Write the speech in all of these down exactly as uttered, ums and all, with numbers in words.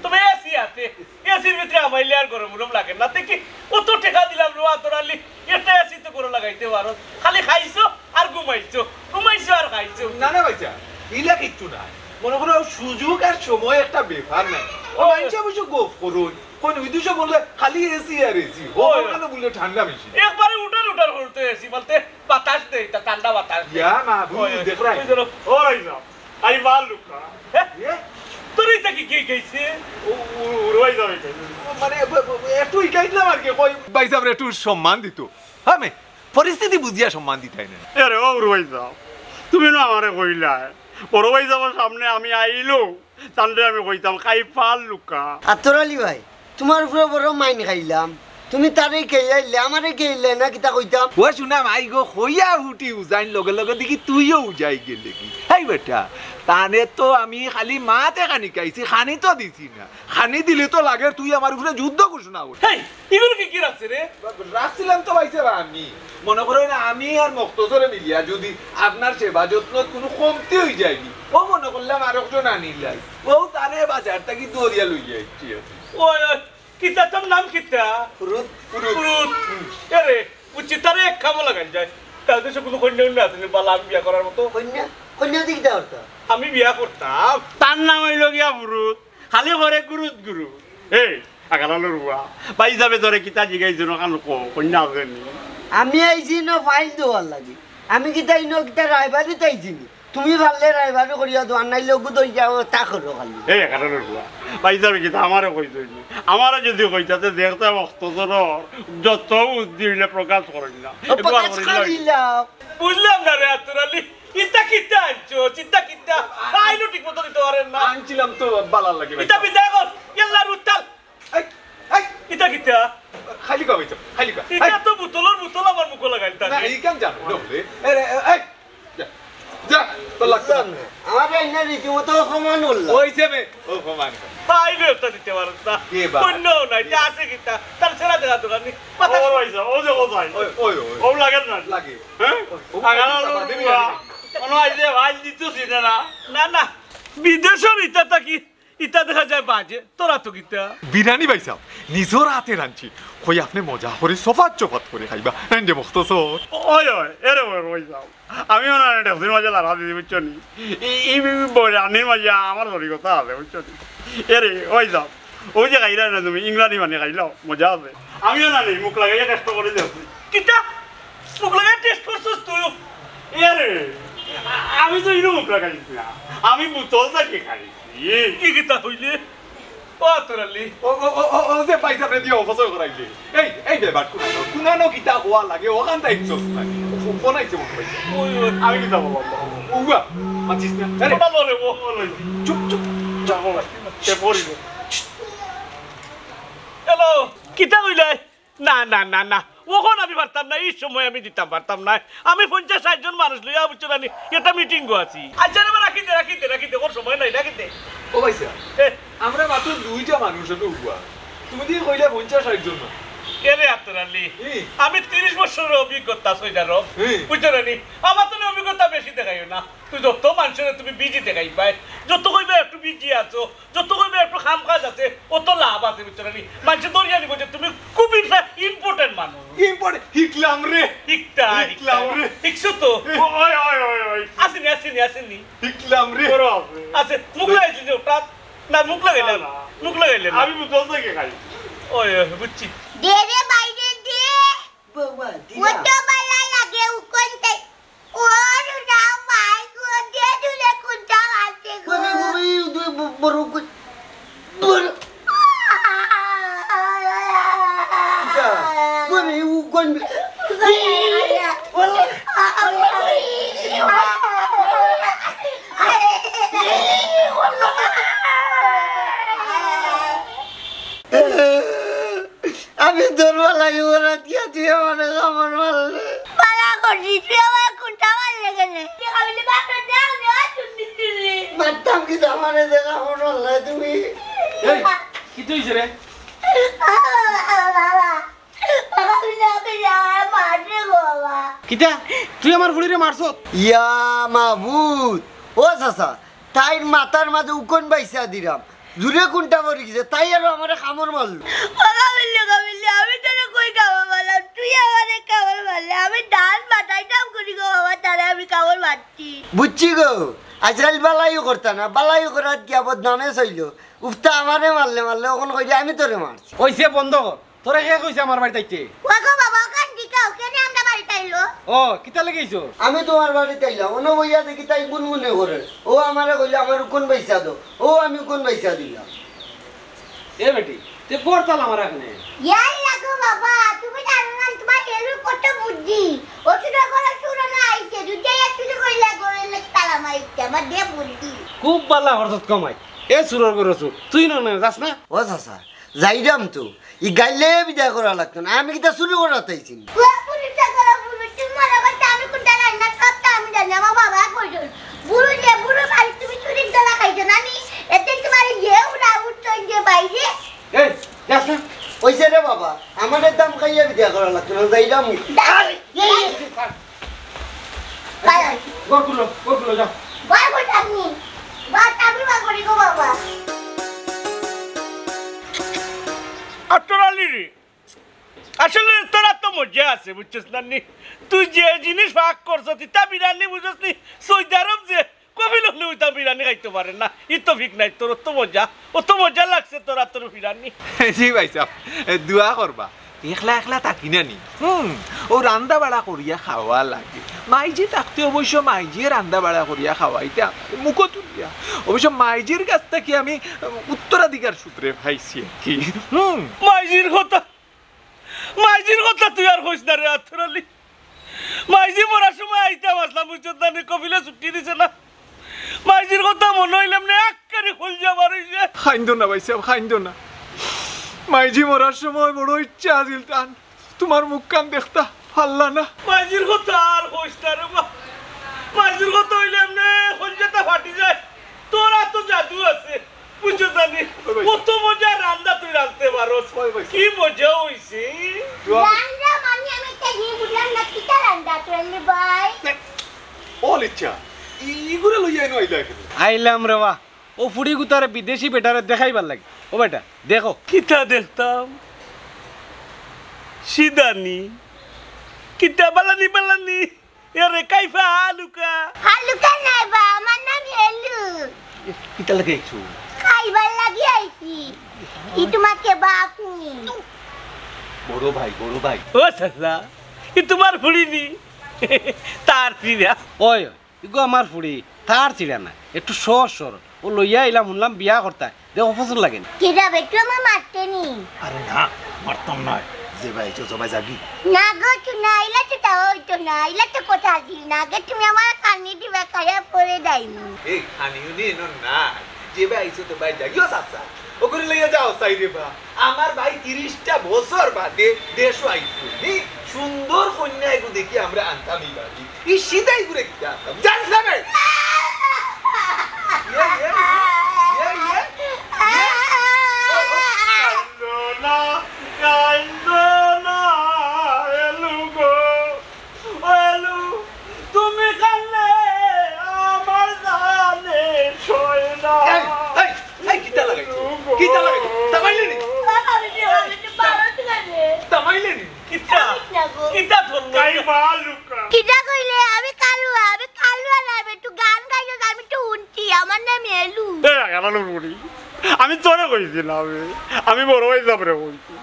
তবে এসি আছে, এসির ভিতরে হামাইলে আর গরম গরম লাগে না। দেখি, অত টেকা দিলাম রে আতর আলী, একটা এসি তো ঘরো লাগাইতে পারো। খালি খাইছো আর ঘুমাইছো, ঘুমাইছো আর খাইছো। না না ভাইসাব, ইলা কিচ্ছু না। মনো করো, সুযোগ আর সময় একটা ব্যাপার নাই। ও মাইনষে অবশ্য গফ করইন, কইন ওই দুইশো বললে খালি এসি আর এসি। ও, ওখানে বললে ঠান্ডা মেশিন। একবারে উঠার উঠার করতে এসি বলতে বাতাস দেয়, তা ঠান্ডা বাতাস দেয়। ইয়া মাবুদ, ওই, দেখরায়। ওই ধরো। ও ভাইসাব, আই মাল লুকা। হ্যাঁ? এ? তোর ইটা কি, কি গেছে? ও, ও, ওর ভাইসাব, এই গেছে। মানে, ব-, ব-, একটু ইকাইছিলাম আর কি, কই। ভাইসাবরে একটু সম্মান দিত। হ্যাঁ, মে, পরিস্থিতি বুঝিয়া সম্মান দিতায় না। আরে, ও, ওর ভাইসাব, তুমি না আমারে কইলায়, বড় ভাইসাবর সামনে আমি আইলো, তানরে আমি কইতাম, খাই পার লুকা। আতর আলী ভাই, তুমার উপরে বড় মাইন খাইলাম, তুমি তারে খেয়াইলে, আমারে খেয়াইলে না, কিতা কইতাম? ও শুনা মাই গো, কইয়া উঠি উজাইন, লগে লগে দেখি তুইও উজাই গেলে কি? হেই বেটা, তানে তো আমি খালি মাতে খানি খাইছি, খানি তো দিছি না। খানি দিলে তো লাগে তুই আমার উপরে যুদ্ধ ঘোষণা কর। হেই, ইগুলো কি, কি রাখছে রে? রাখছিলাম তো ভাইসাব আমি। মনো করইন না, আমি আর মখতসরে মিলিয়া যদি আপনার সেবা যত্ন কোনো কমতি অই যায়নি, ও মনো করলাম আরকজন আনিলাই। ও তারে বাজার থাকি ধরিয়া লইয়া আইছি। ওই, ওই, কিতা তোর নাম কিতা? ফুরুত। ফুরুত। ফুরুত। এরে, বুঝছি, তারে এক কামো লাগাইল যায়। তার দেশে কোনো কইন্যা উইন্যা আছে নি, বালা আমি বিয়া করার মতো? কইন্যা? কইন্যা দি কিতা করতা? আমি বিয়া করতাম। তার নাম অইলো গিয়া ফুরুত। খালি করে গুরুত গুরু। এই, আগালালোর বুয়া। ভাইসাবে তোরে কিতা জিগাইছে না কান কো, কইন্যা আছে নি? আমি আইছি ইনো ফাইল দেওয়ার লাগি। আমি কিতা ইনো কিতা রায়বারি তাইছি নি? তুমি পারলে রায়বারি করিয়া দেও, আর নাইলে ওগু দই যাও, তা করো খালি। এই, আগালালোর বুয়া। ভাইসাবে কিতা আমারে কইছে নি? আমারে যদি কইতা, তে দেখতে মখতসরর যত বুদ্ধি অইলে প্রকাশ করইন না। ও, একবার প্রকাশ করিল। করিলাম। বুঝলাম না রে আতর আলী। ইতা কিতা আনছো? ইতা কিতা? আইনও ঠিক মতো দিতে পারেন না। আনছিলাম তো বালার লাগি ভাই। ইতা বিদায় কর। ইয়াল্লা রুতাল। এই, এই। ইতা কিতা? খালি কবে তো, খালি কবে। ইতা তো বোতলর বোতল আমার মুখো লাগাইল তা। না, এই কেন জানো? না, বলে। এ রে, এ, এই। যা, যা, তোর লাগতো না। বুঝলাম না। আমার এই না রীতিমতো অপমান করলাম। ওই যে মে, অপমান কর। ভাই রে, ওটা দিতে পারো না। কে বা? অন্য নাই, যা আছে কিতা? তার ছেড়া দেখা দোকান নেই। কথা ও ভাই সাহেব, ও যে ও ভাই। ওই, ওই, ওই। ও লাগে না? লাগে। হ্যাঁ? ও, ও, আগালা ও, লোক ও, বুয়া। ও, কোনো আইলে ভাই দিত চিনে না। না, না। বিদেশর ইতা থাকি, ইতা দেখা যায় বাজে। তোরা তো কিতা? বিরিয়ানি ভাই সাহেব, নিজর হাতে রাঁধছি। কই আপনে মজা করে সফাত সফাত করে খাইবা। নাইন দে মখতসর। ওই, ওই, এরে ওই, ওই যাও। আমি ওনার ট্যাক্সির মাঝে লাড়া দিছি, বুঝছো নি? এই, এই, এই বিরিয়ানির মাঝে আমার ধরি কথা আছে, বুঝছো নি? এরে, ওই যাও। ওই যে খাইলা না তুমি, ইংরাজি মানে খাইলাও, মজা আছে। আমিও না নি, মুখ লাগাইয়া টেস্ট করে দেখছি। কিতা? মুখ লাগাইয়া টেস্ট করছস তুই? এরে, আ-, আমি তো ইনো মুখ লাগাইছি না। আমি বোতল থাকি খাই। ই কিতা হইলে? ও আতর আলী। ও, ও, ও, ও, ও যে ভাই সাহেবরে দিয়া অপচয় করাইলে। এই, এই বেবাট কুনানো, কুনানো কিতা হওয়া লাগে, ওখান তাই চোখ নাই। ফো-, ফোন আইছে মনে হয়। ওই, ওই। আমি কিতা বলবো? ও, উয়া, মাতিস না। আরে। ওটা লড়ে, ও, ও লড়ে। চুপ, চুপ, চুপ। যাবো, সে পড়িব। হ্যালো, কিতা কইলে? না, না, না, না, অখন আমি পারতাম না, ই সময় আমি দিতাম পারতাম না। আমি পঞ্চাশ ষাইট জন মানুষ লইয়া, বুঝছো না নি, একটা মিটিংও আছি। আচ্ছা রে বা, রাখি দে, রাখি দে, রাখি দে, অখন সময় নাই, রাখি দে। ও ভাই সাহেব, এ। আমরা মাত্র দুইটা মানুষ, আমি উবা। তুমি দিয়ে কইলে পঞ্চাশ ষাইট জন মানুষ। এরে আতর আলী, ই। আমি তিরিশ বছরের অভিজ্ঞতা, সৌদি আরব। ই। বুঝছো না নি? আমার তো অভিজ্ঞতা বেশি দেখাইও না। তুমি যত মানুষরে তুমি বিজি দেখাইবায়, যত কইবা একটু বিজি আছো, যত কইবা একটু কাম কাজ আছে, অত লাভ আছে, বুঝছো না নি? মানষে ধরিয়া নিব যে তুমি খুব ইম্পর-, ইম্পর্টেন্ট মানুষ। ইম্পর্টেন্ট? হিকলাম রে। হিকতা, হিকলাম হিকতা। রে। হিকছো তো? ও, ওই, ওই, ওই, ওই। আছে নি, আছে নি, আছে নি? হিকলাম রে। বড় আছে। আছে। মুখ লাগাইছি যে ওটা, না, মুখ লাগাইলে না, না। মুখ লাগাইলে না। আমি বুঝতে কি খাই? ওই, ওই, বুঝছি। দে রে বাইরে দে। বাবা, দিলা। কত বালা লাগে উকনতে। ওর রাম ভাই গো, দে দূরে কোনটা আছে গো? ওরে, ওরে, ওরে, ব-, বড় কই-, বড়। যা, ওরে, ও কোন বি-, আমি তোর বালা জীবন আটকিয়া তুই আমারে কামড় মারলে। বালা করছি, তুই আমার কোনটা মারলে কেনে? তুই খালি বাপরে দেখ, দেখ, তুই তুই তুই। মারতাম কি আমারে যে কামড় মারলে তুমি? এই, কিতা অইছে রে? বাবা, বাবা, বিনা, বিনা, মারছে গো বাবা। কিতা? তুই আমার ফুড়িরে মারছত? ইয়া মাবুদ, ও চাচা, তাইর মাথার মাঝে উকন বাইছা দিলাম। জুরে কুনটা পড়ি গেছে, তাই আরো আমারে কামড় মারলো। ও কাবিল্লি, কাবিল্লি, আমি তোরে কই কামড় মারলাম? তুই আমারে কামড় মারলে। আমি ধান বাটাইতাম করি গো বাবা, তারে আমি কামড় মারছি। বুঝছি গো, আজকাল বালাইও করতা না, বালাইও করাত গিয়া বদনামে চইল। উফতা আমারে মারলে মারলে, অখন কইরে আমি তোরে মারছি। কইছে বন্ধ কর। তোরে কে কইছে আমার বাড়িত আইতে? ওগো বাবা, অখান দিকাও, কেনে আমরার বাড়িত আইলো? ও, কিতা লাগি আইছো? আমি তুমার বাড়িত আইলাম, অনো বইয়া দেখি তাই গুনগুনে করে। ও আমারে কইলো, "আমার উকুন বাইছা দেও।" ও আমি উকুন বাইছা দিলাম। এ বেটি, তে ঘর তালা মারা কেনে? ইয়াল্লা গো বাবা, তুমি জানো না তুমার এলুর কত বুদ্ধি। ও ছোট বড় চুর না আইছে, দুইটা এক চুরি কইলা ঘরে তালা মারিতে, আমার দে বুদ্ধি। খুব বালা হরছত কমাই। এ চুরর ঘরর চুর, তুই না, না, যাস না? ও চাচা, যাইরাম তো, ই গাইলে বিদায় করা লাগতো না, আমি কিতা চুরি করাত আইছি নি? ও পুরুষ, পুরুষ, তুমি মনে করছো আমি কোনটা রান্না সবটা আমি জানি, আমার বাবা কইছইন। বুড়ো যে বুড়ো বাড়ি তুমি চুরির দলা খাইছো না, আমি এতে তোমার ইয়ে উড়া উঠছইন যে বাইরে। এই, যাস না? ওই যে রে বাবা, আমারে দাম খাইয়া বিদায় করা লাগতো না, যাইরাম। দাঁড়াও, এই, এই, এই, এই, থাক। বাজান। ঘর খুলো, ঘর খুলো, যাও। বার করতাম নি। বার আমি বার করি গো বাবা। আতর আলী রে, আসলে তোরা তো মজা আছে, বুঝছস না নি? তুই যে জিনিস ফাঁক করছস, ইতা বিরানি বুঝছস নি? সৌদি আরব যে কফিল অকলে ইতা বিরানি খাইতো পারে না। ই তো ঠিক নাই, তোর তো মজা, ও তো মজা লাগছে তোরা তোর বিরানি। জি ভাইসাব, এ, দোয়া করবা। একলা একলা থাকি না নি। হুম, ও রান্দা বাড়া করিয়া খাওয়া লাগে। মাইজি থাকতে অবশ্য মাইজিয়ে রান্দা বাড়া করিয়া খাওয়াইতা আমারে মুখো তুলিয়া। অবশ্য মাইজির কাছ থাকি আমি, উম, উত্তরাধিকার সূত্রে পাইছি আর কি। হুম। মাইজির কথা, মাইজির কথা তুই আর কইস না রে আতর আলী। মাইজি মরার সময় আইতাম আছলাম, বুঝছস না নি, কফিলে ছুটি দিছে না। মাইজির কথা মনো অইলে এমনে এক্কারে কইলজা বার অইযায়। কাইন্দো না ভাইসাব, কাইন্দো না। মাইজি মরার সময় বড় ইচ্ছা আছিল তান, তুমার মুখখান দেখতা পারলা না। মাইজির কথা আর কইস না রে বা। মাইজির কথা অইলে এমনে কইলজাটা ফাটি যায়। তোর আতো জাদু আছে, বুঝছস না নি? ওই ভাই। কত মজা রান্দা তুই রানতে পারস। ওই ভাই। কি মজা অইছে। রান্দা মানে আমি একটা জিনিস বুঝলাম না, কিতা রান্দা তুই আনলি ভাই? ও লিচ্ছা, ই-, ইগুরে লইয়া এনো আইলা কেনে? আইলাম রে বা। ও ফুড়ি গুতারে বিদেশি বেটারে দেখাইবার লাগি। ও বেটা, দেখো। কিতা দেখতাম? সিদানি। কিতা বালানি বালানি? এরে কাইফা হালুকা। হালুকা নায় বা, আমার নাম এলু। এ, কিতা লাগি আইছো? খাইবার লাগি আইছি। ই তোমাকে বাপ নি। বড় ভাই, বড় ভাই। ও চাচা, ই তোমার ফুড়ি নি? তার চিরা। ওই, ওই, ইগু আমার ফুড়ি, তার চিরা না। একটু সহজ সরল। ও লইয়া আইলাম, হুনলাম বিয়া করতায়। দেখো, পছন্দ লাগে না। কিরা বে, তুই আমারে মারতে নি? আরে না, মারতাম নায়। যে ভাই আইছো, সবাই যাগি। না গো, তুই না আইলে তো তা অইতো না। আইলে তো কথা আছিল না। আগে তুমি আমারে খানি দিবা, খাইয়া পরে যাইমু। এই খানিও নি এনো না। যে ভাই আইছো তো ভাই যাগি, ও চাচা। ও করে লইয়া যাও, চাই রে বা। আমার ভাই তিরিশটা বছর বাদে দেশো আইছে। নি সুন্দর কইন্যা এগু দেখি আমরা আনতাম ই বাড়ি। ই সিদাই ঘুরে কিতা আনতাম? জানিস না বে? ইয়ে, ইয়ে, ইয়ে, ইয়ে। কান্দো না, কান্দো না, এলু গো। ও এলু, তুমি কান্দলে আমার জানে সয় না। এই, এই, এই, কিতা লাগাইছো? কিতা লাগাইছো? তামাইলে নি? বাবা, আমি কি, আমি কি পাগল ঠিক আছে? তামাইলে নি? কিতা? আমি কি যাবো? কিতা ধরলো? কাইফা হালুকা। কিতা কইলে? আমি কালুয়া, আমি কালুয়া না, আমি একটু গান গাইলে আমি একটু হুনছি। আমার নাম এলু। এ, গান আলো বুড়ি। আমি তোরে কইছিলাম, আমি, আমি বড় ভাইসাবরে কইছি।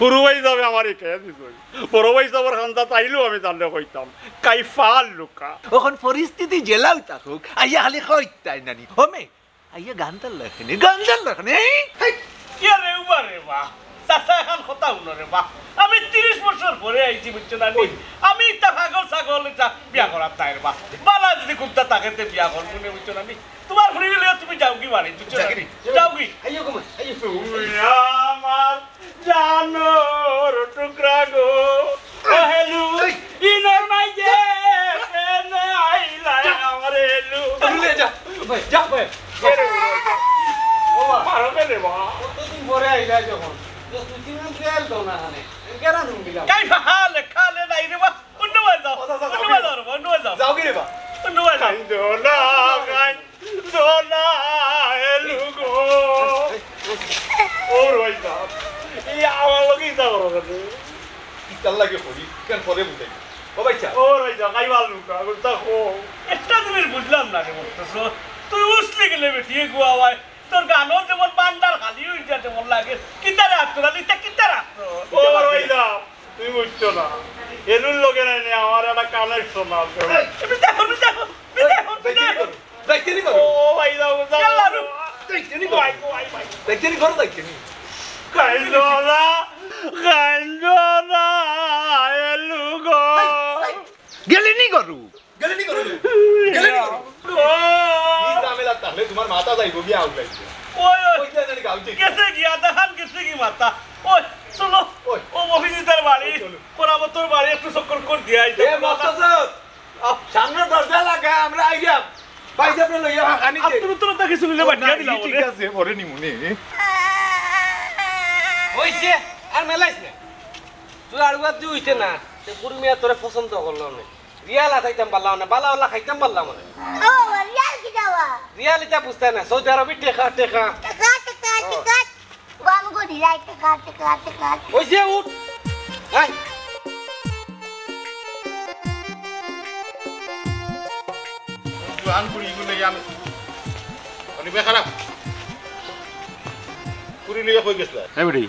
হুরু ভাইসাবে আমারে কইয়া দিছইন। বড় ভাইসাবর খান্দাত আইলেও আমি তানরে কইতাম, কাইফা হালুকা। অখন পরিস্থিতি যেলাউ থাকুক, আইয়া খালি কইতায় নানি। ও মে, আইয়া গান তার লেখে নি, গান তার লেখে নি। এই, হেই। ইয়া রে উবা রে বা। চাচা, এখান কথা হুনো রে বা। আমি তিরিশ বছর পরে আইছি, বুঝছো না নি? ওই। আমি ইতা পাগল ছাগল ইতা বিয়া করার তাই রে বা। বালা যদি কুন্তা থাকে তে বিয়া করমু নে, বুঝছো না নি? তোমার ফুড়ি লইয়া তুমি যাওগি বাড়ি, বুঝছো না? যাওগি রে। যাওগি। আইও গো মা, আইও। তুমি আমার জানর টুকরা গো। ও হেলু, এই। ইনর মাঝে কেনে আইলায় আমার হেলু। তুমি লইয়া যা, ভাই, যা, ভাই। কে রে? ও মা। মারো কে রে মা? কতদিন পরে আইলায় যখন, তো দুই তিন দিন গেল তো না জানে। কেন ঢুকিলাম? কাইফা হালে খালে নাই রে বা। অন্য বায় যাও। ও, যাও, যাও, অন্য বায় যাও রে বা, অন্য বায় যাও। যাওগি রে বা। অন্য বায় যাও। কান্দো না, কান্দো না, এলু গো। এই আমার লগে ইতা করো কেনে? কিতার লাগি করি? কেন পরে বুঝাই। ও ভাই চা। ও ভাই চা, খাই ভালো কা, আমি তা কো। একটা জিনিস বুঝলাম না রে, বলতেছ। তুই উসলে গেলে বেটি, এ গুয়া ভাই। তোর গানও যেমন ভান্ডার খালি হয়ে যায়, তেমন লাগে। কিতারে আত্মরা, ইতা কিতারে আত্মরা? ও ভাই চা, তুমি বুঝছো না। এলুর লগে নাই নে, আমার একটা কানেকশন আছে। এই, তুমি দেখো, তুমি দেখো, তুমি দেখো, তুমি দেখো। দেখতে নি করো। ও ভাই, যাও, যাও। ইয়াল্লা, রু- দেখতে নি করো। ভাই, ভাই, ভাই। দেখতে নি করো, দেখতে নি। কাইন্দো না, কাইন্দো না, এলু গো। এই, এই, গেলে নি করু। গেলে নি করু। গেলে নি করু। ও। ই ঝামেলা তাহলে তোমার মাথা যাইবো গিয়া আউট যাইবো। ওই, ওই। ওই যে জানি গাউজি। গেছে গিয়া, দেখান গেছে কি মাথা। ওই, চলো। ওই। ও মফিজিতার বাড়ি, ওই, চলো। কোরাবতর বাড়ি একটু চক্কর কর দিয়া আইতে। এ, মকসুদ। সামনে দরজা লাগা, আমরা আইরাম। ভাই সাহেব লইয়া খানি দে। আত্মর উত্তর তা কিছু নিলে ও, বাটিয়া না, দিলাম ই ঠিক ওরে। আছে, পরে নিমুনে। হইছে, আর মেলাইস না। তুই আড়ুয়াত দিয়ে হইতে না, তে বুড়ি মিয়া তোরে পছন্দ করলো না। রিয়াল আতাইতাম পারলাম না, বালা ওলা খাইতাম পারলাম না। ও, রিয়াল কি যাওয়া? রিয়াল ইতা বুঝতে না, সৌদি আরবি টেকা, টেকা। টেকা, টেকা, ও। টেকা। ও, আমি করি, রাইট, টেকা, টেকা, টেকা। ওই যে উঠ। এই। জোয়ান বুড়ি গুলো আমি। মানে বেখারাপ। পুরি লইয়া কই গেছলা? এই বেটি,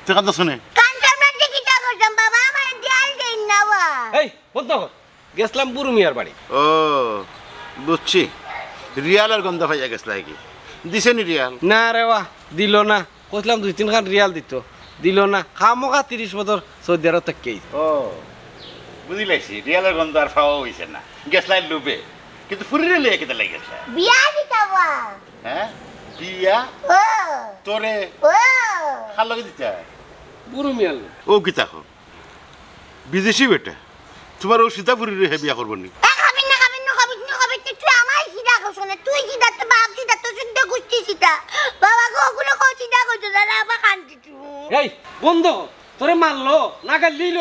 তুই কান্দছ কেনে? কান্দতাম না, কিতা করতাম বাবা, আমার রিয়াল দেইন না বা। এই, বন্ধ কর। গেছলাম বুরু মিয়ার বাড়ি। ও, বুঝছি। রিয়ালর গন্ধ পাইয়া গেছলা কি? দিছে নি রিয়াল? না রে বা, দিল না। কইছিলাম দুই তিন খান রিয়াল দিত, দিল না। খামোখা তিরিশ বছর সৌদি আরব থাকি আইছি। ও, বুঝিলাইছি, রিয়ালর গন্ধ আর পাওয়া হইছে না। গেছলায় লুবে, কিন্তু ফুরিরে লইয়া কিতা লাগি গেছলা? বিয়া দিতা বা। হ্যাঁ? বিয়া? ও। তোরে? ও। কার লগে দিতা? বুরু মিয়ার লগে। ও কিতা কও? বিদেশি বেটা, তোমার ও সিধা ফুরিরে হে বিয়া করবো নি? এ, খাবির না, খাবির না, খাবির না, খাবির না, তুই আমায় সিধা কইছ না, তুই সিধা, তোর বাপ সিধা, তোর শুদ্ধ গুষ্টি সিধা। বাবা গো, ওগুলো কও সিধা কইছ না, না, আবার কান্দি তুই। এই, বন্ধ, তোরে মারলো, না গাল দিল?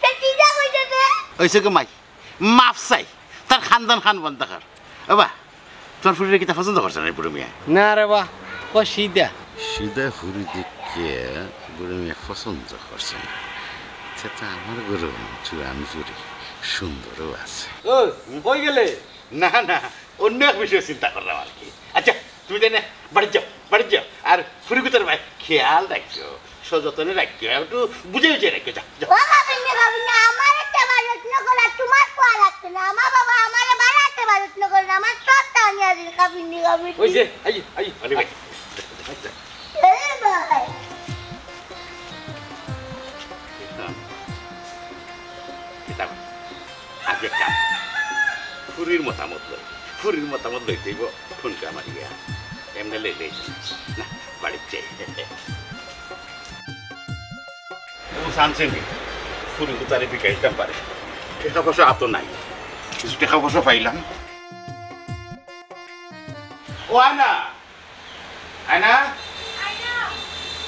তে সিধা কইছ না। ওইসে কে মাই? মাফ চাই, তার খানদান খান বন্ধ কর। বাবা, তোমার ফুরিরে কিতা পছন্দ করছে না এই বুড়ো মিয়া? না রে বা, ও সিধা। সিধা ফুরি দেখে বুড়ো মিয়া পছন্দ করছে না। সেটা আমার গরু চুরান চুরি সুন্দরও আছে। ও, কই গেলে? না, না, অন্য এক বিষয়ে চিন্তা করলাম আর কি। আচ্ছা, তুমি তাই না বাড়ি যাও, বাড়ি যাও। আর ফুরিগুতার ভাই খেয়াল রাখো। সযত্নে রাখিও, একটু বুঝে বুঝে রাখিও, যাও, যাও। ও খাবির না, খাবির না, আমার একটা বাজত নকল আর তোমার কোয়া লাগতো না। আমার বাবা আমার বাড়াতে বাজত নকল না, আমার সব টানিয়া দিন খাবির না, খাবির না। ওই যে, আই, আই, আলি ভাই। এ ভাই। কিতাব। আগে কাম। ফুরির মতামত লই। ফুরির মতামত লইতে অইব, ফোন করে আমার ইয়া। এমনি লইলে না, বাড়িত যাই। ও সানসেনি, ফুরি তো তারে বিকাইতাম পারে। টেকা পয়সা আতো নাই। কিছু টেকা পয়সা পাইলাম। ও আয়না, আয়না।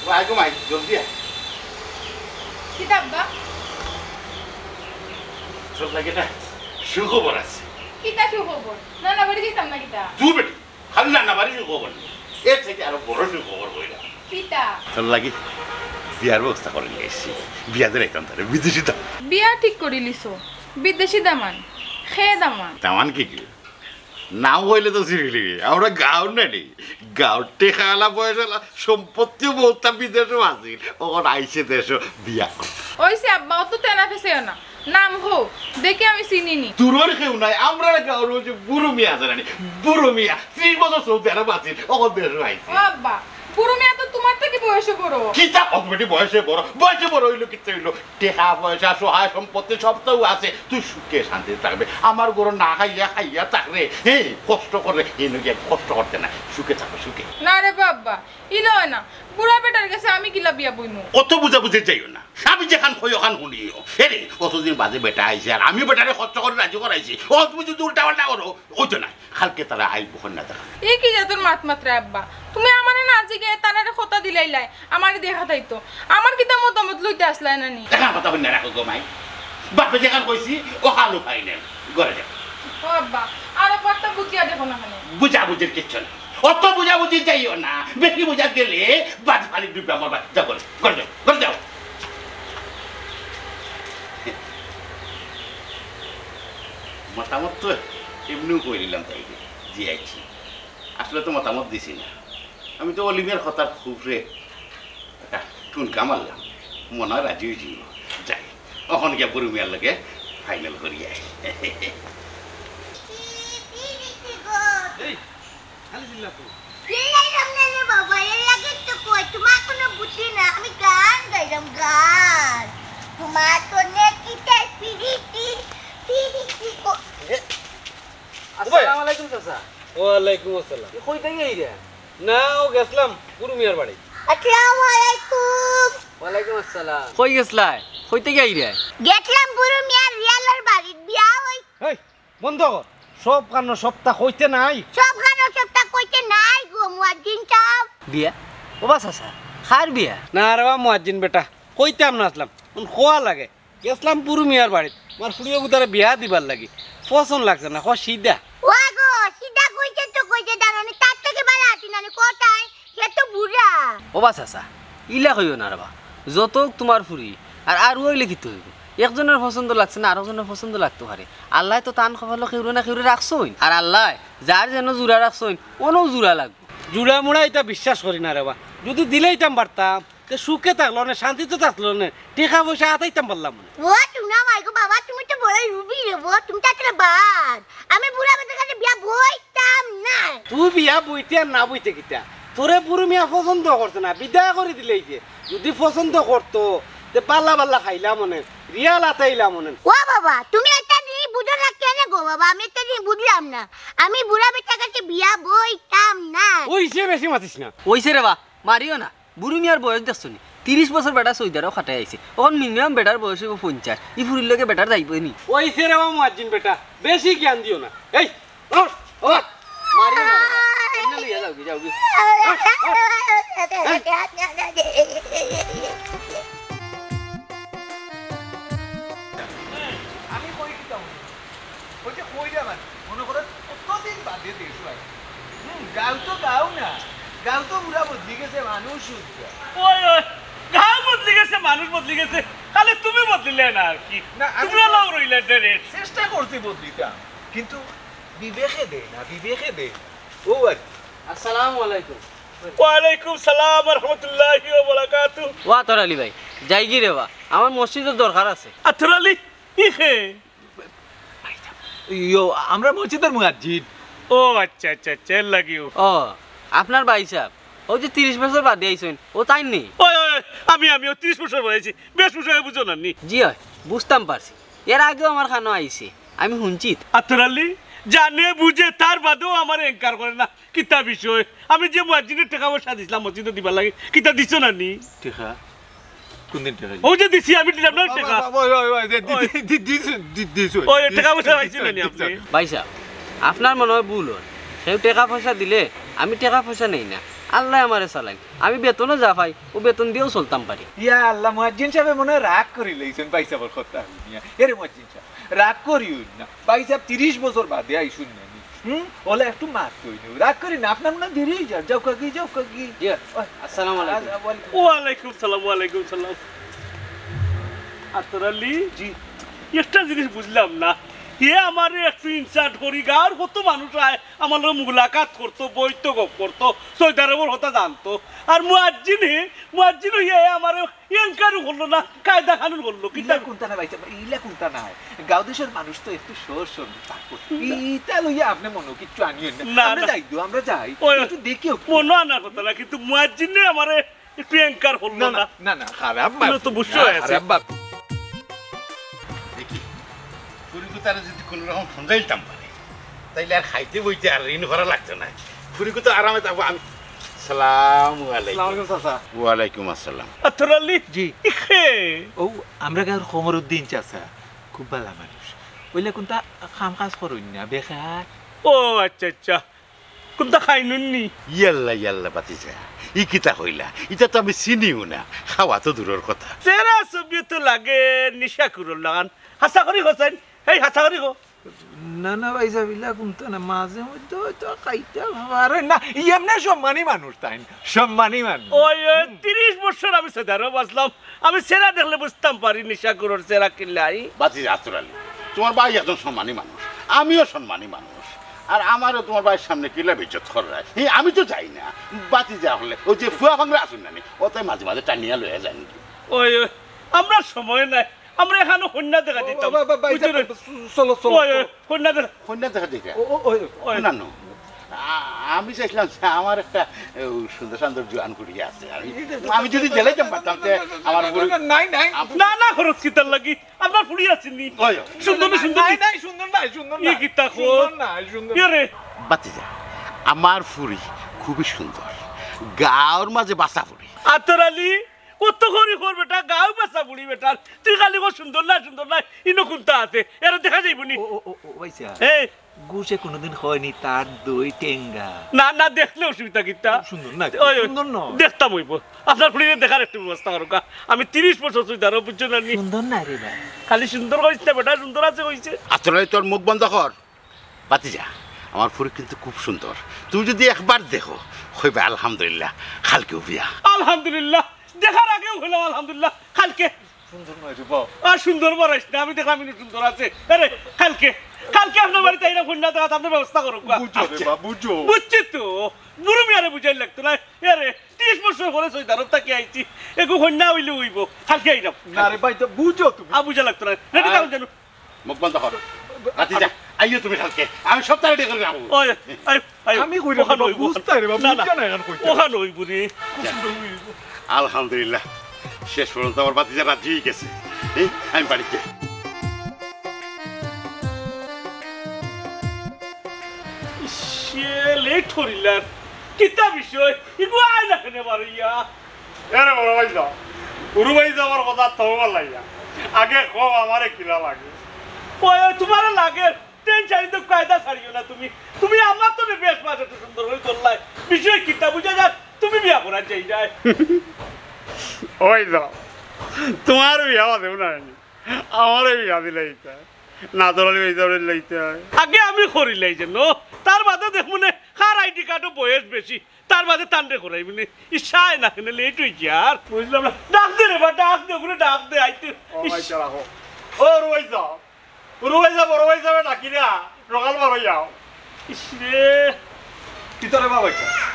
ও আয় গো মাই, জলদি আয়। কিতা আব্বা? তোর লাগি না সুখবর আছে। কিতা সুখবর? নানা বাড়ি যাইতাম না কিতা? তুই বেটি, খালি নানা বাড়ি সুখবর নেই, এর থেকে আরো বড় সুখবর হইল। কিতা? তোর লাগি বিয়ার ব্যবস্থা করে নিয়ে এসেছি। বিয়া দিলাইতাম তারে, বিদেশি দামান। বিয়া ঠিক করিলিছো? বিদেশি দামান? খে দামান? দামান কি কি? নাম হইলে তো চিনিলি, আমরা গাঁওর নানি। গাঁওর টেকাআলা পয়সাআলা, সম্পত্তি বহুততা বিদেশও আছিল, অখন আইছে দেশও বিয়া করতে। ওইছে আব্বা, অত তেনা ফেসাইও না। নাম হো, দেখি আমি চিনি নি। তোর কেউ নাই, আমরার গাঁওর ওই যে বুরু মিয়া আছে নানি, বুরু মিয়া, ত্রিশ বছর সৌদি আরব আছিল, অখন দেশও আইছে। ও আব্বা, বুরু মিয়া তো তোমার থেকে বয়সে বড়। কিতা অকমেটি বয়সে বড়? বয়সে বড় হইলো কিতা হইলো? টেকা পয়সা, সহায় সম্পত্তি সব তো আছে। তুই সুখে শান্তিতে থাকবে। আমার ঘরো না খাইয়া খাইয়া থাকরে, হ্যাঁ, কষ্ট করে, এনে গিয়া কষ্ট করতে না। সুখে থাকো, সুখে। না রে বাবা, ইলা অয় না। বুড়া বেটার গেছে আমি কিলা বিয়া বইমু? অত বুঝাবুঝি যাইও না। আমি যেখান কই ওখান শুনিও। এরে, অতদিন বাদে বেটা আইছে, আর আমি বেটারে কষ্ট করে রাজি করাইছি। ও তুমি যদি উল্টা পাল্টা করো, ওই তো নাই। কালকে তারা আইব কন্যা দেখা। ই কি জাতর মাত মাতরা আব্বা? তুমি আমারে না জিগাইয়া তারারে কথা দিলাইলায়, আমারে দেখা তাইতো। আমার কিতা মতামত লইতে আসলায় না নি? এখান কথা হুনিয়া রাখো গো মাই। বাপে যেখান কইছি, ওখানউ ফাইনাল। ঘরে যাও। ও আব্বা, আর একবারটা বুঝিয়া দেখো না কেনে? বুঝাবুঝির কিচ্ছু নাই। অত বুঝাবুঝি যাইও না, বেশি বুঝা গেলে বাদ ফালি ডুবে আমার বাদ। যাও, ঘরে, ঘরে যাও, ঘরে যাও। মতামত তো এমনিও কই দিলাম তাই, জি আইছি। আসলে তো মতামত দিছি না, আমি তো অলিভের কথার খুব রে একটা টুনকা মারলাম, মনে হয় রাজি হয়ে যাইব। যাই, অখন গিয়া বুরু মিয়ার লগে ফাইনাল করি আই। এই, খালি চিল্লা তো। চিল্লাইলাম না রে বাবা, এর লাগে তো কই, তোমার কোনো বুদ্ধি না, আমি গান গাইলাম, গান। তোমার তো নেকিতে পিরিতি, পিরিতি কো- এ, আসসালামু আলাইকুম চাচা। ওয়ালাইকুম আসসালাম। এ, কই থাকি আইরা? না, ও গেছলাম বুরু মিয়ার বাড়ি। আসসালামু আলাইকুম। ওয়ালাইকুম আসসালাম। কই গেছলায়? কই থাকি আইরা? গেছলাম বুরু মিয়ার রিয়ালর বাড়িত, বিয়া অই- এই, বন্ধ কর। সব কানো সবটা কইতে নাই। সব কানো সবটা কইতে নাই গো, মুয়াজ্জিন সাব। বিয়া? ও বা চাচা, কার বিয়া? না রে বা মুয়াজ্জিন বেটা, কইতাম না আসলাম। অখন কওয়া লাগে। গেছলাম বুরু মিয়ার বাড়িত, আমার ফুড়িও গুতারে বিয়া দিবার লাগি। পছন্দ লাগছে না, ক সিধা। ও গো, সিধা কইছে তো কইছে, জানো নি, তার থাকি ভালা আছি না নি, কোথায়? সে তো বুড়া। ও বা চাচা, ইলা কইও না রে বা। যত হোক তোমার ফুড়ি, আর, আর অইলে কিতা অইবো? একজনর পছন্দ লাগছে না, আরকজনর পছন্দ লাগতো পারে। আল্লায় তো তান কপালো কেউরে না কেউরে রাখছইন। আর আল্লায় যার যেন জুড়া রাখছইন, অনও জুড়া লাগবো। জুড়া মুড়া ইতা বিশ্বাস করি না রে বা। যদি দিলাইতাম পারতাম, তে সুখে থাকলো নে, শান্তিতে থাকলো নে, টেকা পয়সা আতাইতাম পারলাম নে। ও, টুনা মাই গো বাবা, তুমি তো বড় রুবি রে বো, তুমি তো আসলে বাদ। আমি বুড়া বেটার কাছে বিয়া বইতাম না। তুই বিয়া বইতে আর না বইতে কিতা? তোরে বুরু মিয়া পছন্দ করছে না, বিদায় করি দিলাইছে। যদি পছন্দ করতো, তে বালা বালা খাইলাম অনে, রিয়াল আতাইলাম অনে। ও বাবা, তুমি একটা জিনিস বুঝো না কেনে গো বাবা? আমি একটা জিনিস বুঝলাম না। আমি বুড়া বেটার কাছে বিয়া বইতাম না। অইছে, বেশি মাতিস না। অইছে রে বা, মারিও না। বুরু মিয়ার বয়স দেখছো নি? তিরিশ বছর বেটা সৌদি আরব খাটাই আইছে। অখন মিনিমাম বেটার বয়স অইবো পঞ্চাশ। ই ফুড়ির লগে বেটার যাইবো নি? অইছে রে বা মুয়াজ্জিন বেটা, বেশি জ্ঞান দিও না। এই, ওঠ, ওঠ। মারিও না রে বা। এমনে লইয়া যাওগি, যাওগি। ওঠ, ওঠ। এই। আমি কই কিতা? ওই যে কইরা মানে, মনে করো কতদিন বাদে দেশো আইছে। হুম, গাঁও তো গাঁও না, গাঁও তো পুরা বদলি গেছে, মানুষ উঠছে। ওই, ওই, গাঁও বদলি গেছে, মানুষ বদলি গেছে, খালি তুমি বদলিলে না আর কি। না, আমি তুমরা তো লাউ রইলে ডেরে। চেষ্টা করছি বদলিতাম, কিন্তু বিবেকে দেয় না, বিবেকে দেয় না। ও আর কি। আসসালামু আলাইকুম। ওয়ালাইকুম সালাম ওয়া রাহমাতুল্লাহি ওয়া বারাকাতুহু। ওয়া আতর আলী ভাই, যাইগি রে বা, আমার মসজিদর দরকার আছে। আতর আলী, ই কে? ইয়ো, আমরা মসজিদর মুয়াজ্জিন। ও আচ্ছা, আচ্ছা, আচ্ছা, এর লাগিও। ও, আপনার ভাইসাব, অউ যে তিরিশ বছর বাদে আইছইন, অউ তাইন নি? ওই, ওই, ওই, আমি, আমি, অউ তিরিশ বছর বাদে আইছি, বেশভূষায় বুঝো না নি? জি অয়, বুঝতাম পারছি। এর আগেও আমার কানো আইছে, আমি হুনছি। আতর আলী, জানে বুঝে তার বাদেও আমারে এনকার করে না। কিতা বিষয়? আমি যে মুয়াজ্জিনরে টেকা পয়সা দিছলাম মসজিদো দিবার লাগি, কিতা দিছো না নি? টেকা? কুনদিন টেকা? অউ যে দিছি, আমি দিলাম না টেকা। বাবা, বাবা, ওই, ওই, ওই, দি-, ওই। দি-, দি-, দিছুন, দি-, দিছুন, ওই, টেকা পয়সা দিছুন, পাইছইন না নি দিছুন। আপনি? ভাইসাব, আপনার মনে অয় ভুল অর। কেউ টেকা পয়সা দিলে আমি টেকা পয়সা নেই না, আল্লায় আমারে চালাইন। আমি বেতনো যা পাই, অউ বেতন দিয়াউ চলতাম পারি। ইয়া আল্লাহ, মুয়াজ্জিন সাবে মনে অয় রাগ করিলাইছইন ভাইসাবর কথা হুনিয়া। এরে মুয়াজ্জিন সাব, রাগ করিও না। ভাইসাব তিরিশ বছর বাদে আইছইন না নি। হুম? অইলে একটু মাত কই নেও। রাগ করি না, আপনার মনে অয় দেরি অই যার। যাও কাকি, যাও কাকি। জি, ওই, আসসালামু আলাইকুম। আ-, ওয়ালাইকুম। ওয়ালাইকুম সালাম, ওয়ালাইকুম সালাম। আতর আলী, জি। একটা জিনিস বুঝলাম না। হে আমারে একটু ইনসাল্ট করি, গাঁওর কত মানুষ আয়, আমার লগে মুলাকাত করতো, বইতো, গপ করতো, সৌদি আরবর কথা জানতো। আর মুয়াজ্জিন হে, মুয়াজ্জিন অইয়া হে আমারে এনকারও করলো না, কায়দা কানুন করলো, কিতা ইলা কুন্তা না ভাইসাব, ইলা কুন্তা না। গাঁও দেশর মানুষ তো একটু সহজ সরল, তারপর ই-, ইতা লইয়া আপনে মনো কিচ্ছু আনিয়েন না। না, আমরা না। যাই তো, আমরা যাই। ওই, একটু দেখিও কি। মনো আনার কথা না, কিন্তু মুয়াজ্জিনে আমারে একটু এনকার করলো না, না। না, না, না, খারাপ ইনো তো বুঝছো না, আছে। খারাপ বাপ। দেখি, ফুড়িগুতারে যদি কোনো রকম সমঝাইতাম পারে, তাইলে আর খাইতে বইতে আর ঋণ করা লাগতো না। ফুড়িগুতা আরামে থাকবো। আমি, সালামু আলাইকুম। আসসালামু আলাইকুম, চাচা। ওয়ালাইকুম আসসালাম। আতর আলী? জি। ইখে? ও, আমরা গাঁওর কমরুদ্দিন চাচা, খুব ভালা মানুষ। অইলে কুন্তা কাম কাজ করইন না, বেকার। ও, আচ্ছা, আচ্ছা। কুন্তা খাইননি? ইয়াল্লা, ইয়াল্লা, ভাতিজা। ই কিতা কইলা? ইতা তো আমি চিনিও না। খাওয়া তো দূরর কথা। চেহারা ছবিয়ে তো লাগে নিশাখুরর লাখান। হাছা করি কছাইন। এই হাছা করি কো। না, না, ভাইসাব, ইলা কুন্তা না, মাঝে মধ্যে হয়তো খাইতাম পারে না। এমনে সম্মানী মানুষ তাইন, সম্মানী মানুষ। ওই, ওই, তিরিশ বছর আমি সৌদি আরব আছলাম, আমি চেহারা দেখলে বুঝতাম পারি নিশাখুরর চেহারা কিলা। বাতিজা আতর আলী, তুমার ভাই একজন সম্মানী মানুষ, আমিও সম্মানী মানুষ, আর আমারও তুমার ভাইর সামনে কিলা বেইজ্জত কররায়, হি, আমি তো যাই না। বাতিজা অকলে, অউ যে ফুয়া-ফাংরা আছইন না নি, অতায় মাঝে মাঝে টানিয়া লইয়া যাইন। ওই, ওই, আমরার সময় নাই, আমরা এখানো কইন্যা দেখা দিতাম। বা-, বা-, বা-, বুঝছো নি? চলো, চলো, ওই, ওই, চলো। কইন্যা দেখা। কইন্যা দেখা দিতা? ও, ও, ওই। ওই। না, না। আ-, আমি চাইছলাম যে আমার একটা, এ, সুন্দর সুন্দর জোয়ান ফুরি আছে। আমি, আমি যদি দিলাইতাম পারতাম, তে আমার ফুরি নাই, নাই। আপ- না, না, খরচ কিতার লাগি? আপনার ফুরি আছে নি? ওই, ওই। সুন্দর নি, সুন্দর নাই, নি? নাই, সুন্দর নাই, সুন্দর ই নাই। কিতা কও? সুন্দর নাই, সুন্দর ইয়ে রে। বাতিজা, আমার ফুরি খুবই সুন্দর। গাঁওর মাঝে বাসা ফুরি। আতর আলী, কত করি কর বেটা, গাঁও বাসা ফুরি বেটার। তুই খালি কর সুন্দর না, সুন্দর না, ইনো কুন্তা আছে? এরা দেখা যাইবো নি? ও, ও, ও, ও, ভাইসাব। এই। গুছে কোনোদিন কয়নি তার দই টেঙ্গা। না, না, দেখলে অসুবিধা কিতা? সুন্দর না, ওই, ওই, সুন্দর না। দেখতাম অইবো। আপনার ফুরিরে দেখার একটু ব্যবস্থা করউক্কা। আমি তিরিশ বছর সৌদি আরব, বুঝছো না নি? সুন্দর না রে ভাই। খালি সুন্দর কইছ না বেটা, সুন্দর আছে কইছে। আতর আলী, তোর মুখ বন্ধ কর। বাতিজা, আমার ফুরি কিন্তু খুব সুন্দর। তুমি যদি একবার দেখো, কইবা, "আলহামদুলিল্লাহ, কালকেউ বিয়া।" আলহামদুলিল্লাহ, দেখার আগেউ কইলাম, "আলহামদুলিল্লাহ, কালকে।" সুন্দর নায় রে বাপ। আর সুন্দর বাড়াইছ না, আমি দেখলাম ইনো সুন্দর আছে। আরে, কালকে, কালকে আপনার বাড়িত আইরাম, কইন্যা দেখাত, আপনার ব্যবস্থা করউক্কা। বুঝো রে আচ্ছা। বাপ, বুঝো। বুঝছি তো, বুরু মিয়ারে বুঝাইল লাগতো না। আরে, তিরিশ বছর পরে সৌদি আরব থাকি আইছি, এগু কইন্যা অইলে অইবো, কালকে আইরাম। না রে ভাই, তো বুঝো তুমি। আ, বুঝা লাগতো না। রেডি থাকো জানো। মুখ বন্ধ কর। বাতিজা, আইও তুমি কালকে। আমি সবতা রেডি করি রাখমু। ওই, আই, আই, আমি কইরাম ওখান না, অইবো। বুঝতায় রে বাপ, না, না। বুঝতায় না এখন কইতে। ওখান অইবো রে। আলহামদুলিল্লাহ, শেষ পর্যন্ত আমার বাতিজা রাজি অই গেছে। এই, আমি বাড়িত যাই। ইশ, লেট করিলার। কিতা বিষয়? ইগু আয় না কেনে বারইয়া? এরে বড় ভাইসাব, হুরু ভাইসাবর কথা তো ভালা লাগিয়া। আগে কও আমারে কিলা লাগে? ওই, ওই, তুমারে লাগে, টেনশন তো কায়দা ছাড়িও না তুমি। তুমি আমার তো বেশ মাছ এত সুন্দর করি ধরলায়। বিষয় কিতা বুঝা যার, তুমি বিয়া করার চাই যায়। ওই তো, তুমার বিয়া বাদেও না নি, আমারে বিয়া দিলাইতায়। না, তোর আলী ভাইসাবরে দিলাইতায়। আগে আমি করিলাই যেন, তার বাদে দেখমু নে কার আইডি কার্ডো বয়স বেশি। তার বাদে তানরে করাইমু নে। ইশ, আয় না কেনে, লেট অইছে আর। বুঝলাম না। ডাক দে রে বা, ডাক দে, ওগুরে ডাক দে, আইতে। ও ইশ। ভাই, চালা হো। ও রুবাই সাব, রুবাই সাব, বড় ভাই সাবে ডাকি না, সকাল বারো যাও। ইশ রে। কিতা রে বাবা, ইটা?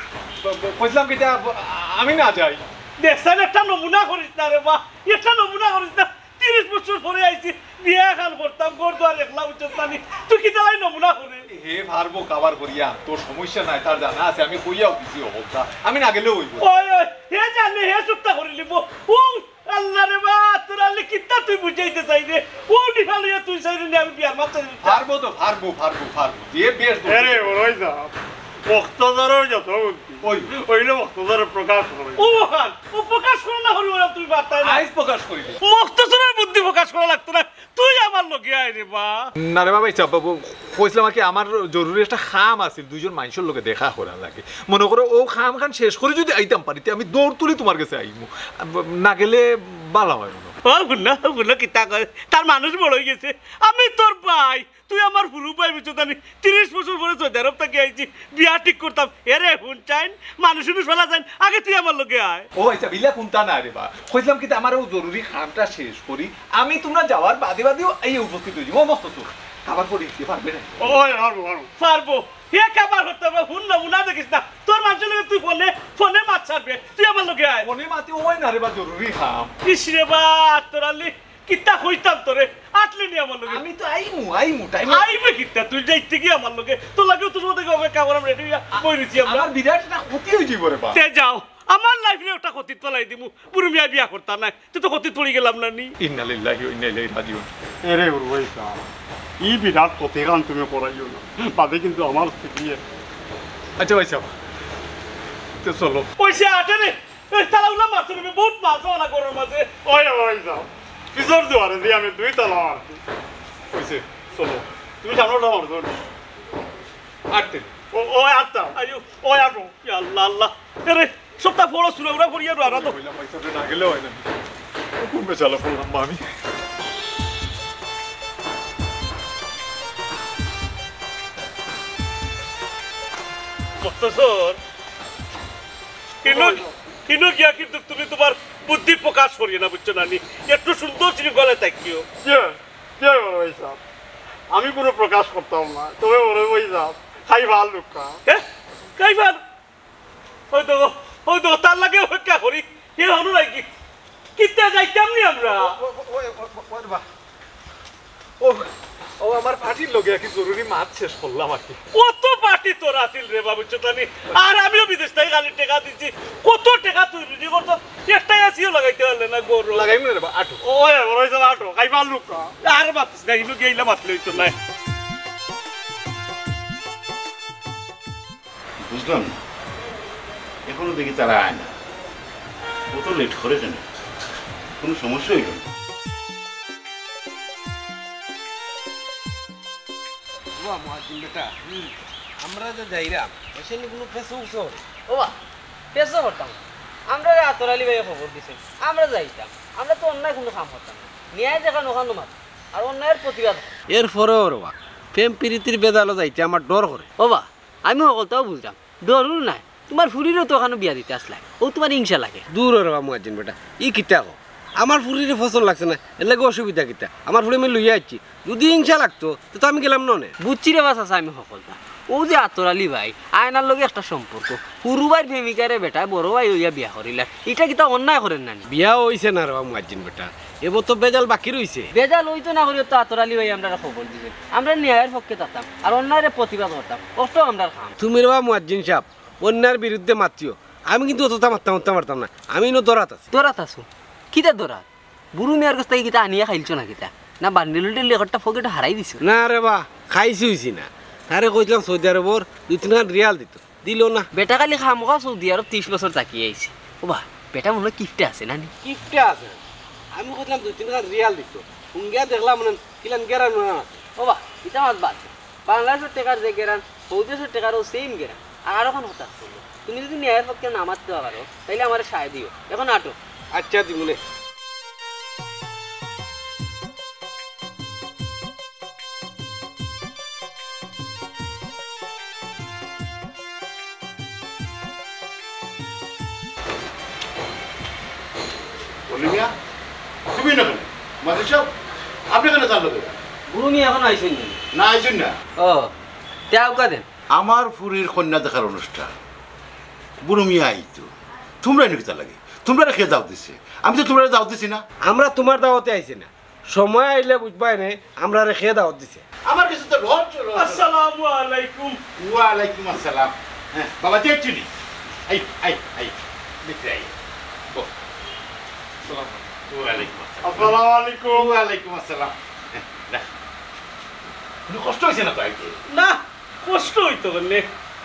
ব-, ব-, কইছিলাম কিতা, ব-, আমি না যাই। দেখছনি, একটা নমুনা করিস না রে বা, একটা নমুনা করিস না। তিরিশ বছর পরে আইছি, বিয়া এখান করতাম, ঘর দুয়ার একলা, বুঝছস না নি? তুই কিতার লাগি নমুনা করে? হে পারবো কাবার করিয়া, তোর সমস্যা নাই, তার জানা আছে, আমি কইয়াও দিছি ও কথা। আমি না গেলেও অইবো। ওই, ওই, হে জানে, হে চুক্তা করি লিবো। ও, আল্লাহ রে বা, তোর আল্লাহ কিতা তুই বুঝাইতে চাইরে? ও নিশা লইয়া তুই চাইরে নি, আমি বিয়ার মাত চাইরে। পারবো তো, পারবো, পারবো, পারবো। যে বেশ তো। আরে, ওই যা। মক্তসরর যত বুদ্ধি। ওই। ওইলে মক্তসরর প্রকাশ করে। ও হান, ও প্রকাশ করে না হলে ওরা তুই পারতায় না। আইজ প্রকাশ করিলে। মক্তসরর বুদ্ধি প্রকাশ করা লাগতো না। তুই আমার লগে আয় রে বা। না রে বাবা, ইচ্ছা, বাবু, কইছিলাম আর কি, আমার জরুরি একটা কাম আছিল, দুইজন মানষর লগে দেখা করা লাগে। মনো করো, ও কামখান শেষ করি যদি আইতাম পারি, তে আমি দৌড় তুলি তুমার গেছে আইমু। না গেলে বালা অয় মনো অয়। ও হুন না, ও হুন না, কিতা কয়? তার মানুষ বড় অই গেছে। আমি তোর ভাই, তুই আমার হুরু ভাই, বুঝছস না নি? তিরিশ বছর পরে সৌদি আরব থাকি আইছি, বিয়া ঠিক করতাম। এরে, হুন চাইন, মানুষ উনুষ ফালা চাইন, আগে তুই আমার লগে আয়। ও আচ্ছা, বিলা কুন্তা না রে বা। কইছিলাম কিতা, আমার ও জরুরি কামটা শেষ করি, আমি তুমরা যাওয়ার বাদে বাদেউ এই উপস্থিত অই যাইমু। ও মস্ত চোখ, কাবার করি দিতে পারবে না? ওই, পারবো, পারবো। পারবো? হে কাবার করতে পারবো? হুন না, হুন না দেখিস না। তোর মানষর লগে তুই ফোনে, ফোনে মাত ছাড়বে। তুই আমার লগে আয়। ফোনে মাতে অয় না রে বা, জরুরি কাম। ইস রে বা, তোর আলি, কিতা কইতাম তোরে? আটলে নি আমার লগে। আমি তো আইমু, আইমু, টাইম আইবে কিতা? তুই যাইতে কি আমার লগে? তোর লাগেও তো সময় থাকি অপেক্ষা করাম, রেডি অইয়া বই রইছি আমরা। আমার বিরাট একটা ক্ষতি অই যাইবো রে বা। তে যাও, আমার লাইফ নিয়া একটা ক্ষতিত ফালাই দিমু। বুরু মিয়া বিয়া করতা নায়, তে তো ক্ষতিত পড়ি গেলাম না নি। ইন্না লিল্লাহি ওয়া ইন্না ইলাইহি রাজিউন। এরে উরওয়াইস, ই বিরাট ক্ষতিখান তুমি করাইও না, বাদে কিন্তু আমার স্থিতি এ। আচ্ছা ভাইসাব, তে চলো। ওই সে আটে রে, এই তালা উলা মারছো রে, বহুত মাছ অয় না ঘরর মাঝে। ওই, ওই যাও, পিছর দুয়ারে দিয়া আমি দুই তালা মারছি। অইছে, চলো, তুমি সামনেটা মারছো না। আটতে। ও, ওই আটটা। আইও। ওই আটো। ইয়া আল্লাহ, আল্লাহ। এরে, সবটা ফড়ো চুরা উরা করিয়া রো, আরা তো। কইলাম, ভাইসাব, না গেলে অয় না। কোন বেচালা পড়লাম বা আমি? অথচ ইনো, ইনো গিয়া কিন্তু তুমি তুমার বুদ্ধি প্রকাশ করিও না, বুঝছো না নি? একটু সুন্দর শৃঙ্খলায় থাকিও। জি, জি বড় ভাইসাব, আমি কুনু প্রকাশ করতাম না, তবে বড় ভাইসাব, খাইবার লুক্কা। হে? খাইবার? ওই তো, ওই তো, তার লাগি অপেক্ষা করি। হে হলো নাকি? কিতা যাইতাম নি আমরা? ও, ও, ও, ও, ও, ও, ও, ও, আমার পার্টির লগে কি জরুরি মাত শেষ করলাম আর কি। কত পার্টি তোর আছিল রে বাবু চোদানি? আর আমিও বিদেশ থাকি খালি টেকা দিছি। কত টেকা তুই রুজি করছস? একটা এসিও লাগাইতে পারলে না গরু। লাগাইমু না রে বা, আটো। ওই, ওই, ওই, আটো। খাইবার লুক্কা। আর মাতিস না, ইনো গিয়া ইলা মাতলে অইতো না। বুঝলাম না, এখনো দেখি তারা আয় না। অত লেট করে কেনে? কুনু সমস্যা অইলো না? ওবা, মুয়াজ্জিন বেটা, আমরা যে যাইরাম, এসে নি কুনু ফেসবুক শহরে? ওবা, ফেসবুক করতাম না। আমরারে আতর আলী ভাইয়ে খবর দিছইন, আমরা যাইতাম। আমরা তো অন্যায় কুনু কাম করতাম না। ন্যায় যেখান অখান মাত, আর অন্যায়ের প্রতিবাদ কর। এরপরেও রে বা, প্রেম পিরিতির বেজালো যাইতে আমার ডর করে। ওবা, আমি হকলতাও বুঝরাম, ডরুর নায়। তুমার ফুরিরেও তো অখানো বিয়া দিতে আছলায়, অউ তুমার হিংসা লাগে। দূর হ রে বা মুয়াজ্জিন বেটা, ই কিতা কও? আমার ফুরিরে পছন্দ লাগছে না, এরলাগি অসুবিধা কিতা? আমার ফুরি আমি লইয়া আইছি, যুদি হিংসা লাগতো, তে তো আমি গেলাম না অনে। বুঝছি রে বা চাচা, আমি হকলতা। অউ যে আতর আলী ভাই, আয়নার লগে একটা সম্পর্ক, হুরু ভাইর প্রেমিকারে বেটায় বড় ভাই অইয়া বিয়া করিলার, ইটা কিতা অন্যায় করের না নি? বিয়া অইছে না রে বা মুয়াজ্জিন বেটা, এবো তো বেজাল বাকি রইছে। বেজাল অইতো না করিও তো আতর আলী ভাই আমরারে খবর দিছইন, আমরা ন্যায়ের পক্ষে থাকতাম, আর অন্যায়রে প্রতিবাদ করতাম, অটাউ আমরার কাম। তুমি রে বা মুয়াজ্জিন সাব, অন্যায়ের বিরুদ্ধে মাতিও, আমি কিন্তু অততা মাততাম, মাততাম পারতাম না, আমি ইনো দরাত আছি। দরাত আছো? কিতা দরাত? বুরু মিয়ার গেছ থাকি কিতা আনিয়া খাইলছো না কিতা? না বান্ডিল উন্ডিল একটা পকেটো হারাই দিছো? না রে বা, খাইছি অইছি না। তারে কইছলাম সৌদি আরবর দুই তিনখান রিয়াল দিতো, দিলো না। বেটা খালি খামোখা সৌদি আরব তিশ বছর থাকি আইছে। ওবা, বেটা মনো অয় কিফটে আছে না নি? কিফটে আছে? আমি কইছলাম দুই তিনখান রিয়াল দিতো, হুঙ্গিয়া দেখলাম মনো অয় কিলান গেরান মনো অয় আছে। ওবা, ইতা মাত বাদ। বাংলাদেশর টেকার যে গেরান, সৌদি দেশর টেকারও সেম গেরান। আর অখন হতাশ করলো। তুমি যুদি ন্যায়ের পক্ষে না মাততে পারো, তাইলে আমারে সায় দিও। অখন আটো। আচ্ছা, দিমুনে। বুরু মিয়া, তুমি না কেনে? মুয়াজ্জিন সাব, আপনে কেনে তার লগে? বুরু মিয়া অখনো আইছইন না? না, আইছইন না। ও, তে আউক্কা দেন। আমার ফুরির কইন্যা দেখার অনুষ্ঠান। বুরু মিয়া আইতো। তুমরা ইনো কিতার লাগি? তুমরারে কে দাওত দিছে? আমি তো তুমরারে দাওত দিছি না। আমরা তুমার দাওতে আইছি না। সময় আইলে বুঝবায় নে, আমরারে কে দাওত দিছে। আমার কাছে তো রহস্য, রহস্য। আসসালামু আলাইকুম। ওয়ালাইকুম আসসালাম। হ্যাঁ, বাবা, দেখছো নি? এই, এই, এই, ভিতরে আই। বও। আসসালামু আলাইকুম। ওয়ালাইকুম আসসালাম। আসসালামু আলাইকুম। ওয়ালাইকুম আসসালাম। হ্যাঁ, দেখ। কুনু কষ্ট অইছে না তো আইতে? না, কষ্ট অইতো কেনে?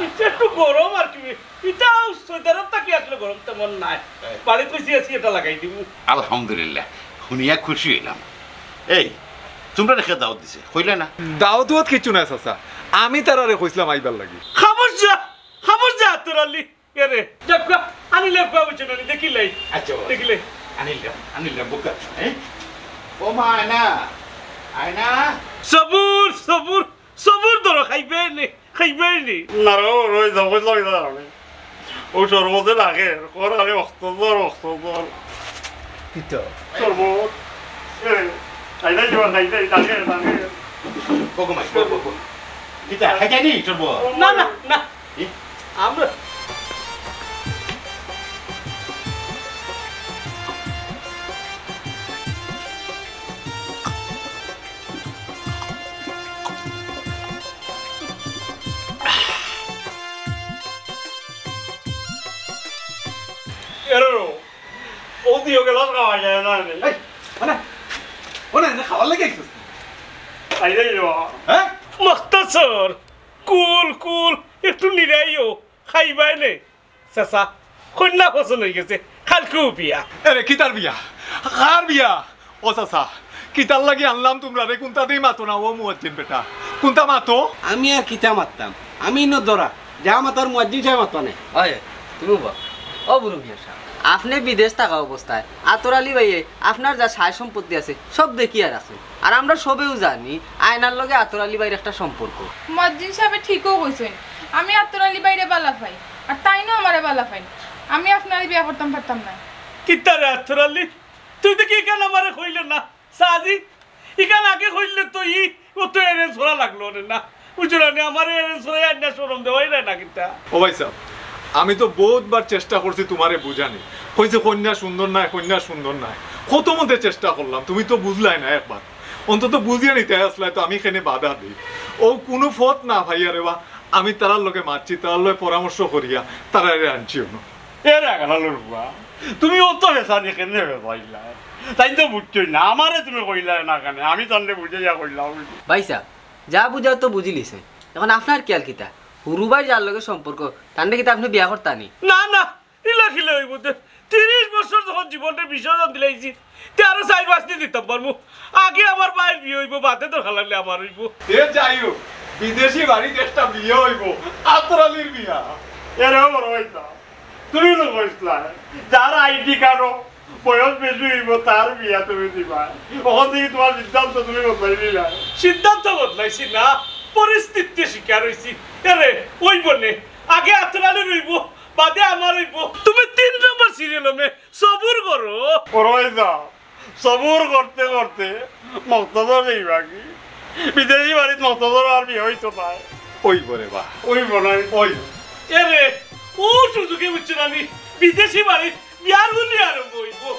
ইটা একটু গরম আর কি। ইটা সৌদি আরব থাকি আইলে গরম তেমন নাই। হ্যাঁ। বাড়িত কইছি এসি এটা লাগাই দিমু। আলহামদুলিল্লাহ, হুনিয়া খুশি অইলাম। এই, তুমরারে কে দাওত দিছে, কইলা না? দাওত উওত কিচ্ছু নাই চাচা, আমি তারারে কইছলাম আইবার লাগি। খামোশ যা, খামোশ যা, আতর আলী। এরে, যাউক্কা, আনিলে বুঝছো না নি, দেখিলাই। আচ্ছা, বাবা। দেখিলাই। আনিলাম, আনিলাম, বুকা, হ্যাঁ? ও মা, আয়না, আয়না। সবুর, সবুর, সবুর ধরো, খাইবায় নি, খাইবায় নি। না রে, ওই যাবো, যাবো, যাবো। ও শরবতে লাগে, কর আরে অক্ত ধর, অক্ত ধর। কিতা? শরবত। এ, খাই নাই, খাই নাই, লাগে, লাগে। বগো মাই, বগো, বগো। কিতা, খাইতায় নি শরবত? না, না, না। এ? আমরা এরে রো, ও দিও গেল খাওয়া যায় না রে। এই, মানে, মানে, এনে খাওয়ার লাগি আইছস? আই যাই রে বাবা। হ্যাঁ? মখতসর, কুল, কুল, একটু নিরাইও, খাইবায় নে। চাচা, কইন্যা পছন্দ অই গেছে, কাইলকু বিয়া। এরে, কিতার বিয়া? কার বিয়া? ও চাচা, কিতার লাগি আনলাম তুমরারে? কুনটাদি মাতো না, ও মুয়াজ্জিন বেটা? কুনটা মাতো? আমি আর কিতা মাততাম? আমি ইনো দরাত, যা মাতার মুয়াজ্জিন সাবে মাতবা নে। অয়, তুমি বও। ও বুরু মিয়া সাব, আপনে বিদেশ থাকা অবস্থায় আতর আলী ভাইয়ে আপনার যা সয় সম্পত্তি আছে, সব দেখিয়া রাখছইন। আর আমরা সবেউ জানি, আয়নার লগে আতর আলী ভাইর একটা সম্পর্ক। মুয়াজ্জিন সাবে ঠিকউ কইছইন, আমি আতর আলী ভাইরে বালা পাই, আর তাইনও আমারে বালা পাইন। আমি আপনারে বিয়া করতাম পারতাম না। কিতা রে আতর আলী, তুই তো কি ইখান আমারে কইলে না? সাজি, ইখান আগে কইলে তো ই, ও তো এরে ছড়া লাগলো রে না। বুঝছো না নি, আমারে এরে ছড়া আইনা শরম দেওয়াই যায় না কিতা? ও ভাই সাহেব, আমি তো বহুত বার চেষ্টা করছি তুমারে বুঝানি, কইছি কইন্যা সুন্দর নায়, কইন্যা সুন্দর নায়, কত মতে চেষ্টা করলাম, তুমি তো বুঝলায় না একবার। অন্তত বুঝিয়া নিতে আসলায় তো আমি কেনে বাধা দেই। ও কুনু পথ না পাইয়া রে বা, আমি তারার লগে মাতছি, তারার লগে পরামর্শ করিয়া তারারে আনছি অনো। এরে আগালালর ফুয়া, তুমি অত বেসানি কেনে বেসাইলায়? তাইন তো বুঝছইন না, আমারে তুমি কইলায় না কেনে, আমি তানরে বুঝাইয়া কইলাম। ভাই সাহেব, যা বুঝার তো বুঝিলিছে, এখন আপনার খিয়াল কিতা? হুরু ভাইর যার লগে সম্পর্ক, তানরে কিতা আপনে বিয়া করতা নি? না, না, ইলা কিলা অইবো তে? তিরিশ বছর যখন জীবনরে বিসর্জন দিলাইছি, তে আরো চাইর পাঁচ দিন দিতাম পারমু। আগে আমার ভাইর বিয়া অইবো, বাদে দরকার লাগলে আমার অইবো। এ যাই হোক, বিদেশি বাড়িত একটা বিয়া অইবো, আতর আলীর বিয়া। এরে ও বড় ভাই সাহেব, তুমি তো কইছলায়, যার আইডি কার্ডো বয়স বেশি অইবো, তার বিয়া তুমি দিবায়। অখন থাকি তুমার সিদ্ধান্ত তুমি বদলাইলিলায়। সিদ্ধান্ত বদলাইছি না, পরিস্থিতির শিকার অইছি। এরে, অইবো নে, আগে আতর আলীর অইবো, বাদে আমার অইবো। তুমি তিন নম্বর সিরিয়ালো মে, সবুর করো। বড় ভাই সাহেব, সবুর করতে করতে মক্তদর যাইবাগি। বিদেশি বাড়িত মক্তদর আর বিয়া অইতো নায়। অইবো রে বা। অইবো নায়। অইবো। এরে, ও সুযোগে বুঝছো না নি, বিদেশি বাড়িত বিয়ার হুনি আরম্ভ অইবো।